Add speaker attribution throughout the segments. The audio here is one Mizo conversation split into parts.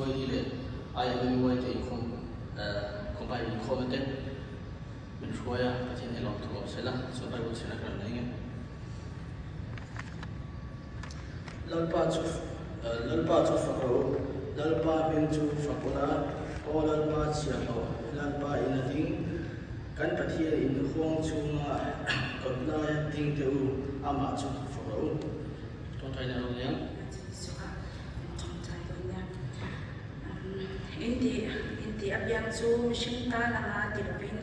Speaker 1: CYD leh IMMY te inkhawm combine inkhawmna te min hruai a, Pathian hi lawmthu awm sela, chuan Bible chhiarna ka rawn eng e. Lalpa chu Lalpa chu fak rawh u, Lalpa hming chu fak ula, Aw Lalpa chhiahhlawh, Lalpa in a ding, kan Pathian in huang chhunga kawt laia ding teh u, amah chu fak rawh u. Tawngtaina a lo ni ang.
Speaker 2: Intih intih apiang chu mihring tan anga ti lovin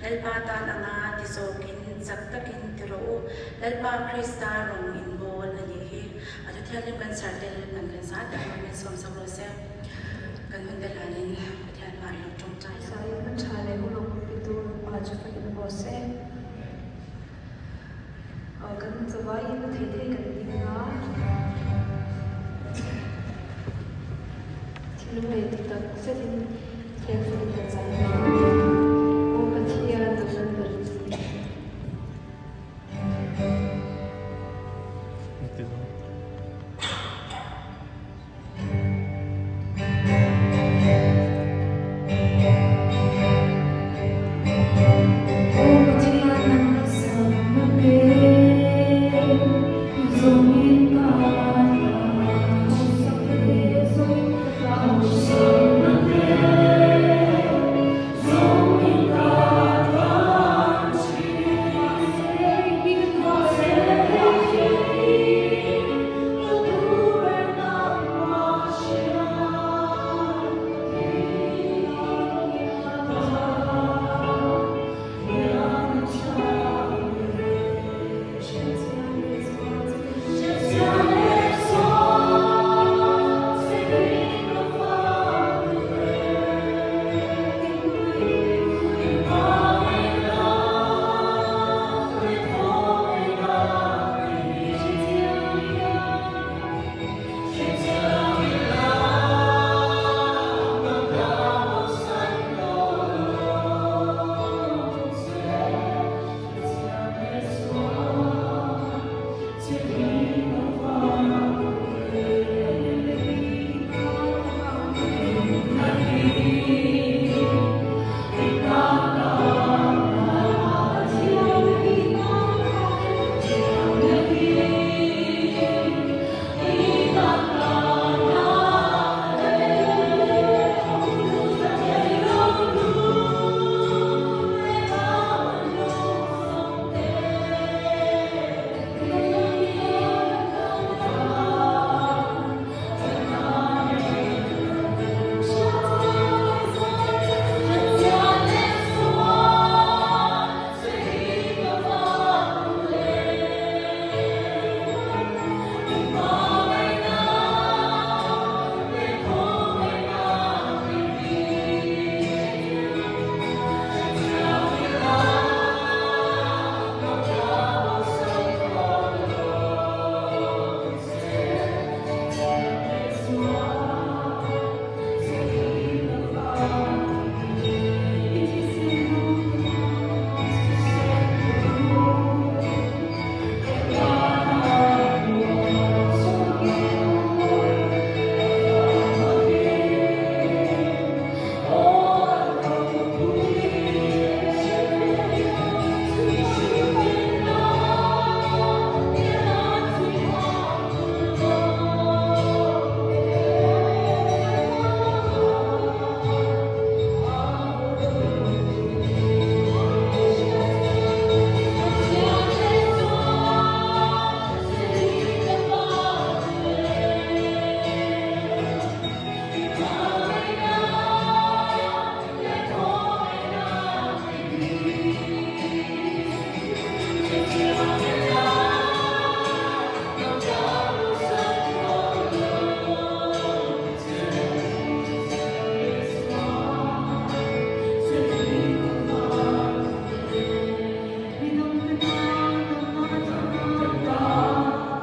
Speaker 2: Lalpa tan anga ti zawkin chak takin ti rawh u. Lalpa Krista rawng inbawl a nih hi. A Thuthianghlim kan chhar te kan kan zat tak rawh min sawm sak rawh se. Kan hun te hlanin Pathian hmah i lo tawngtai ang.
Speaker 3: Sai hman tha leh uluk pitu pa chu fakin a bawh se. Kan chawaiin a thei thei kan ding a, thil leh ti tak zetin thian fakin kan zai mai a. Aw Pathian, nang lan ber i ni. Aw Pathian nang sam a pe, zawngin ka tlan. Hausak te zawng ka tlan. Hausak te zawngin ka tlan thin. Mahse, mahse, ka duh ber nangmah hriat.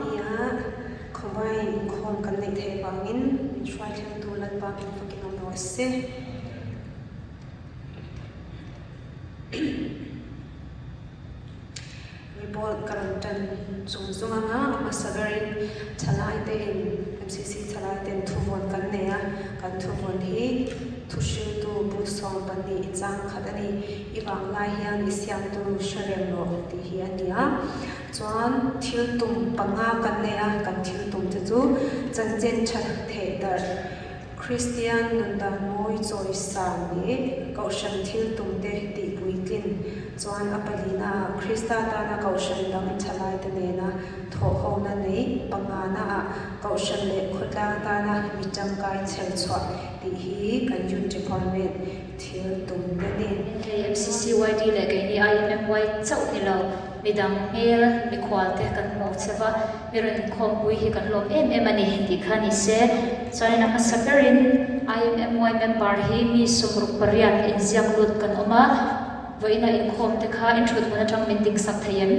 Speaker 4: Nia, khawmai inkhawm kan neih theih vangin min hruai thlengtu Lalpa min fakin awm rawh se. Report ka rawn tan chung chung anga a hmasa berin thalai tein MCC thalai ten thuvawn kan nei a. Kan thuvawn hi Thuhriltu bu 12 chang khat a ni. I vanglai hian i siamtu hre reng rawh tih hi a ni a. Chuan thil tum panga kan nei a, kan thil tum te chu chanchin tha theih darh, Kristian nun dan mawi chawi san leh Kohhran thil tum te tih puitlin. Chuan a palina ah Krista tana Kohhran dang thalai te nena thawhhona nei pangana ah Kohhran leh khawtlang tana mi tangkai chher chhuah tih hi kan Youth Department thil tum te ni.
Speaker 5: Hei MCCYD leh keini IMMY chauh ni lo, midang hmel, mikhual te kan hmu che va, mi rawn inkhawmpui hi kan lawm em em a ni tih kha ni se. Chuanin a hmasa berin IMMY member hi mi 68 inziak lut kan awm a, vawiina inkhawm te kha inthut hmun atang min dingsak thei em?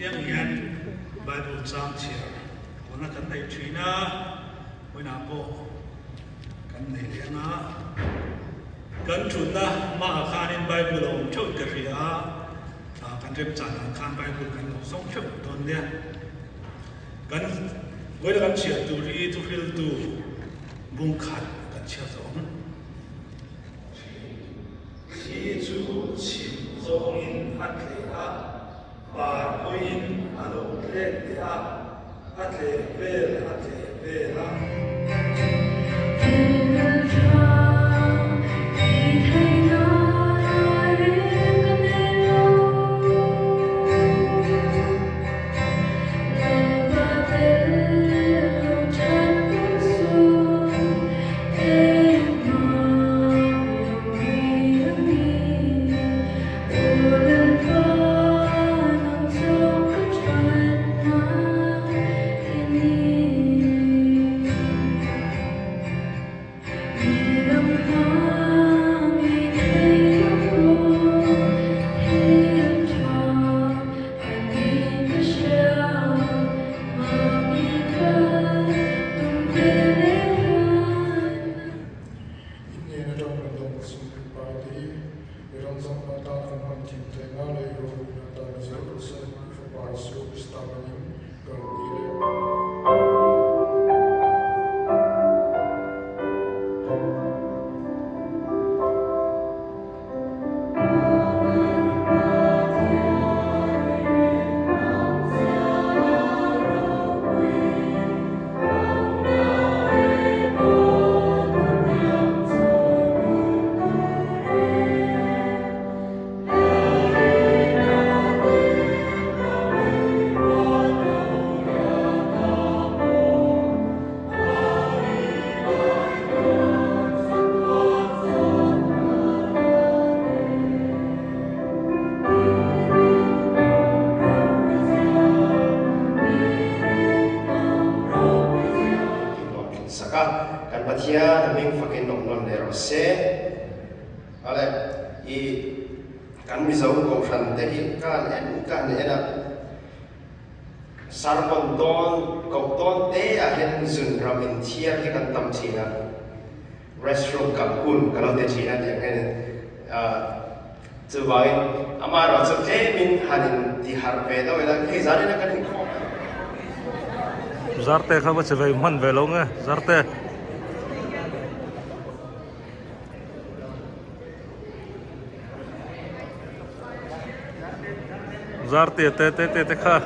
Speaker 6: Piang hian Bible chang chhiar tuna kan neih thin a, vawiinah pawh kan nei leh ang a. Kan thutna hmaah khanin Bible a awm theuh ka hria a, kan remchanah khan Bible kan lo zawng theuh dawn nia. Kan vawiina kan chhiar tur hi thuhriltu bung khat kan chhiar zawh ang. Thli chu chhim zawngin a tleh a, par hawiin a lo tlek leh a, a tleh vel a tleh vel a.
Speaker 7: Inneihna atang kan dawng sum leh pai te hi i ram zawmna atan kan hman thin theih na leh i ropuina atan ni zel rawh se. I Fapa Isua Krista hmangin ka rawn dil e.
Speaker 8: Sak a, kan Pathian a hming fakin awm nawn leh rawh se. Ale, i kan Mizo Kohhran te hi ka han en ka han en a, Sermon dawn koh dawn te ah hian zun ram in thiar hi kan tam thin a, restroom kal hun ka lo ti thin a tiang hian ah chuvangin amaherawh chu tlem in han in ti harh ve deuh ila hei zan ina kan inkhawm a.
Speaker 9: Zarte kha va che ve hman ve lo nge Zarte. Zarte te te te te kha.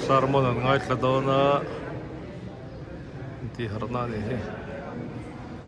Speaker 9: Sermon an ngaithla dawn a, intihharhna a nih hi.